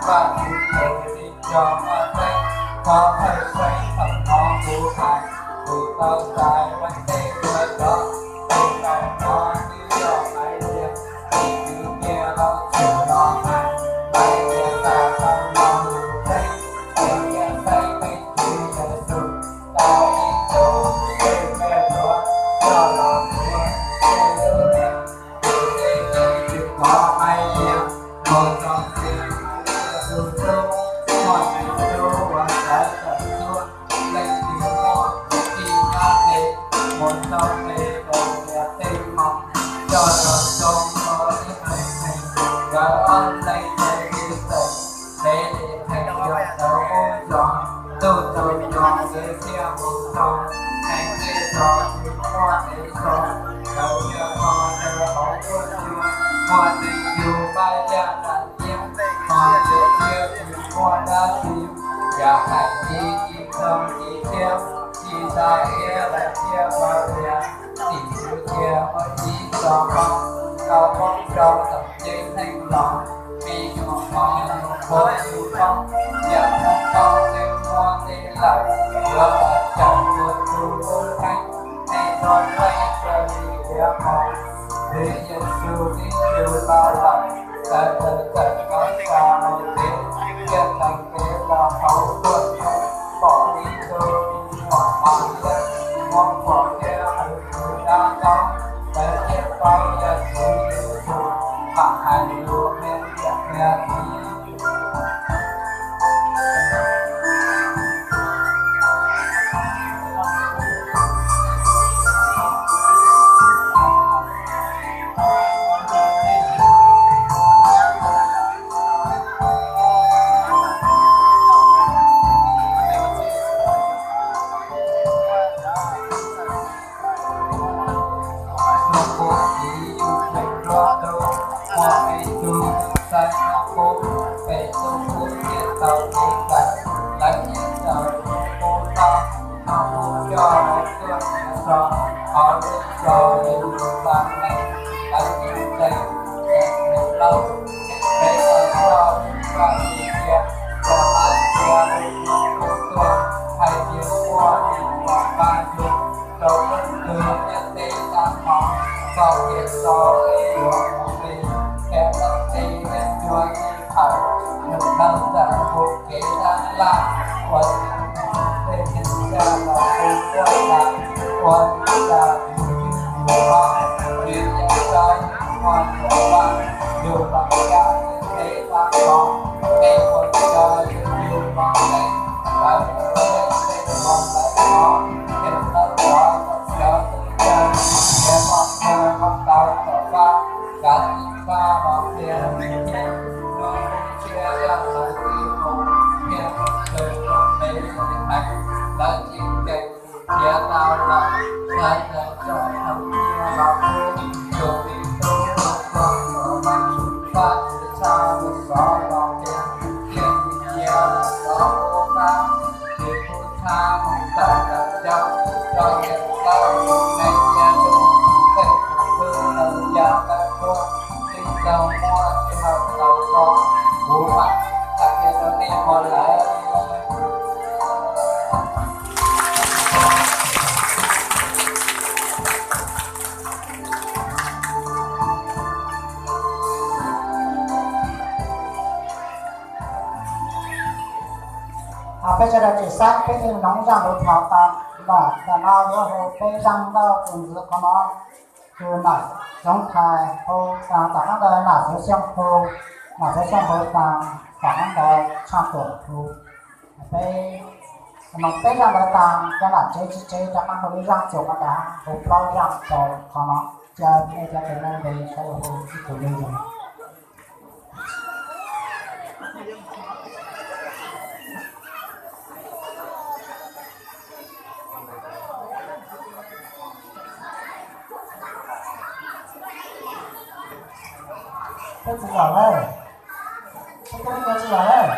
Vajtswv tus txiv nraug muaj tseeb, thov thawj xeeb thaum no kuv hais, kuv tau xaiv ua ntej ua rov, tus tau hnov twb yog Maiv Liag, tus Tswv kiag los txhum los hais, Maiv Liag tau tau los lus tseeb, ces thiaj xaiv Leej Txiv Yexus tau ib tug tus tej me duav coj los ua tej lub neej. Tus tej me tsis kov Maiv Liag mus rau txhia Maiv Liag tus tub, muaj neeg tub uas sawv tawm tuaj, leej twg muaj ib nyob ze mus rau nqe rau tias tej hmoov coj los zoo rau ib haiv neeg. Nkawd ob leeg tes ib txawm ntev li theem yuav sawv qub zos, ntuj tsaus ntuj nkawd thiaj mus txog, neeg tej zos tsis muaj ntev zog, nkawd thiaj kho rau hauv tuaj yug, muaj neeg yug Paj Yaj Nram Iab, hos yus thiaj tsis muaj dab tsi. Yog hais ib tsis txog ib thiab, tsis tas thiab lawv thiaj ua tias tim tswv kiag muaj ib txoj hmoov tau poob rau tom ceeb tsheej los, me nyuam mos nyuam qhuav yug poob, yam hnub qub tej muab tej lawm, yuav ua cas ua txuj lub neej, nej txhob txeeb raws li tiav hmo. Tswv Yexus twb yug tau lawm, sawv daws txawm nco ntsoov mus tsev, thiaj taug kev los hauv tuaj txog, pom ib tug me nyuam mos liab muab phuam thiab qhwv qhwv dab ntaub, lawv thiaj paub yog Tswv Yexus, mam hais lus qhia niam qhia txiv. Tus pub txiv yug pem nruab ntug, muaj peb tug xaiv nruab qub, pem tus pub thiaj tau kev kawm, lawv thiaj tau tus pub toj, nruab qub coj lawv tuaj nyob rau hauv lub zos Yeluxalees, lawv thiaj nqes mus nqes mus laub, peb tau coj tus Vajtswv cia rau qab ntsia lub ntuj qub tuaj, hais tias muaj me nyuam pab yug rau lub ntuj ntiaj teb tag hmo, txoj kev so peb yuav mus nqis, kev tau tej yeej yuav tsis tawm, nws tau txawm hu kev dab laj, ua tej neeg txaj los hu tuaj tas, ua li cas yus twb yus mob, yus yeej tau muaj tus Vajtswv yug los caj ntiaj teb tag hmo, nej ua cas yus yus mob ne, lawv ua tej tej ua lawv mob, ces tau rov kom cov tus yawg thiab poj ntxoog ua tau kom Vajtswv kav tij Vajtswv los qhia nws thiab, hnub qub thiab yog lawv tib mus thiaj mus txog rau pem Betlehees, lawv thiaj nqes mus nrhiav tau lawm. Sawv daws txawm rau ntsia los pub tus me tub uas tuag tom Vajtswv tshaj lub xov los tias, thiaj li cia lawm rov qub qab, tsis pub txhab mus tawm ntawm cov rog yees plaub mus neeg cia lub, tej tus khwb laws ya tawm tuaj, tib tug muaj sij hawm tau txog, kuv mam tham qhia rau nej ua lawm. Peb sawv daws tsim xeeb peb thiaj noov zaj lus dhau tau. Ntawm no yuav hu peb zaj nkauj tus ntxiv qhov no, tus nom Xyooj Thais hu, tom qab ntawd nom Xeev Xyooj hu, nom Xeev Xyooj hu tas, tom qab ntawd Tshaaj Tuam hu. Peb noog peb zaj ntawd tas, cov nom tsev tsis tsev rov qab hu ib zaj txuas qhov ntawd, hu plaub zaj rau qhov no, cia nej cov tus neeg npe saib hu ib tug li ntawd. Peb tsis zaum lawm, peb tsis zaum lawm.